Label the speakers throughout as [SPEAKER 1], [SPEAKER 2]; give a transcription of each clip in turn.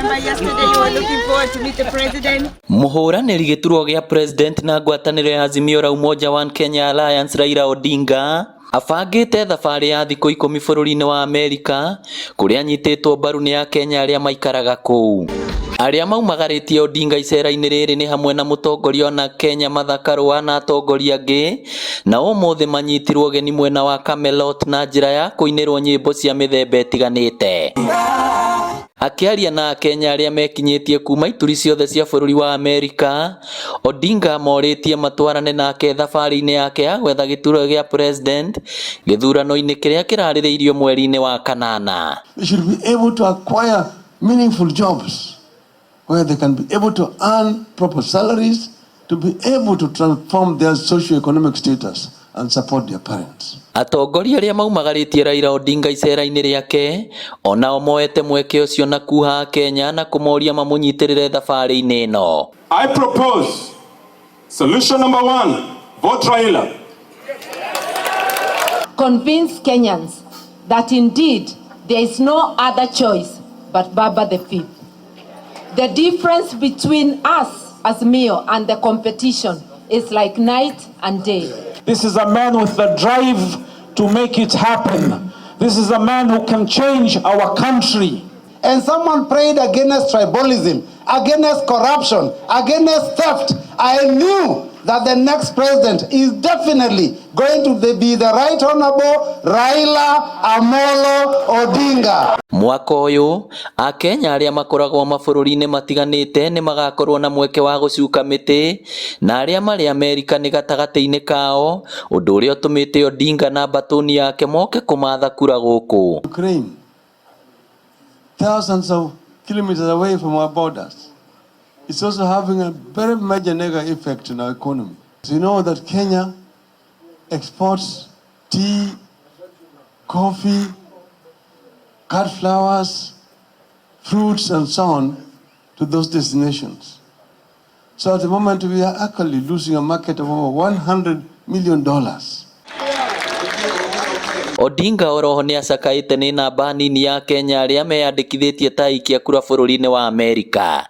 [SPEAKER 1] Remember yesterday you were looking forward to meet the president.
[SPEAKER 2] Mũhũranĩri gĩturwa gĩa president na ngwatanĩro ya Azimio la Umoja One Kenya Alliance Raila Odinga abangĩte thabarĩ ya thikũ 10 bũrũri-inĩ wa Amerika kũrĩa anyitĩtwo mbaru nĩ akenya arĩa maikaraga kũu. Arĩa maumagarĩtie Odinga icera-inĩ rĩrĩ nĩ hamwe na mũtongoria wa Kenya Martha Karua na atongoria angĩ, na ũmũthĩ manyitirwo ũgeni mwena wa Camelot na njĩra ya kũinĩrwo nyĩmbo cia mĩthemba ĩtiganĩte. Akĩaria na akenya arĩa mekinyĩtie kuma ituri ciothe cia bũrũri wa Amerika, Odinga morĩtie matwarane nake thabarĩ-inĩ yake ya gwetha gĩturwa gĩa president gĩthurano-inĩ kĩrĩa kĩrarĩrĩirio mweri-inĩ wa kanana.
[SPEAKER 3] They should be able to acquire meaningful jobs where they can be able to earn proper salaries, to be able to transform their socio-economic status and support their parents.
[SPEAKER 2] Atongoria arĩa maumagarĩtie Raila Odinga icera-inĩ rĩake onao moete mweke ũcio na kuha akenya na kũmoria mamũnyitĩrĩre thabarĩ-inĩ ĩno.
[SPEAKER 4] I propose solution number one, vote Raila.
[SPEAKER 5] Convince Kenyans that indeed there is no other choice but Baba the Fifth. The difference between us as Azimio and the competition is like night and day.
[SPEAKER 6] This is a man with the drive to make it happen. This is a man who can change our country.
[SPEAKER 7] And someone prayed against tribalism, against corruption, against theft. I knew that the next president is definitely going to be the Right Honorable Raila Amolo Odinga.
[SPEAKER 2] Mwaka ũyũ, akenya arĩa makoragwo mabũrũri-inĩ matiganĩte nĩ magakorwo na mweke wa gũcuka mĩtĩ na arĩa marĩ Amerika nĩ gatagatĩ-inĩ kao, ũndũ ũrĩa ũtũmĩte Odinga na mbatũni yake moke kũmatha kura gũkũ.
[SPEAKER 3] Ukraine, thousands of kilometers away from our borders, it's also having a very major negative effect on our economy. So you know that Kenya exports tea, coffee, cut flowers, fruits, and so on to those destinations. So at the moment, we are actually losing a market of over $100 million.
[SPEAKER 2] Odinga oroho nĩ acakaĩte nĩ namba nini ya Kenya arĩa meyandĩkithĩtie ta aikia kura bũrũri-inĩ wa Amerika.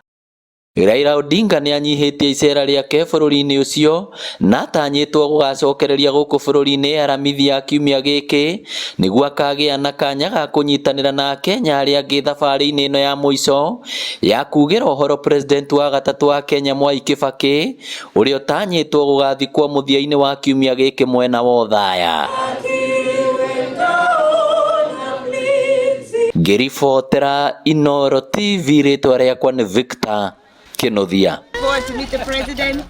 [SPEAKER 2] Raila Odinga nĩ anyihĩtie icera rĩake bũrũri-inĩ ũcio na atanyĩtwo gũgacokereria gũkũ bũrũri-inĩ Aramithi ya kiumia gĩkĩ nĩguo akagĩa na kanya ga kũnyitanĩra na akenya arĩa angĩ thabarĩ-inĩ ĩno ya mũico ya kugĩra ũhoro president wa gatatũ wa Kenya Mwai Kibaki ũrĩa ũtanyĩtwo gũgathikwo mũthia-inĩ wa kiumia gĩkĩ mwena wa Othaya. Ngĩribotera Inooro TV rĩtwa rĩakwa nĩ Victor Kinuthia.
[SPEAKER 1] Forward to meet the president.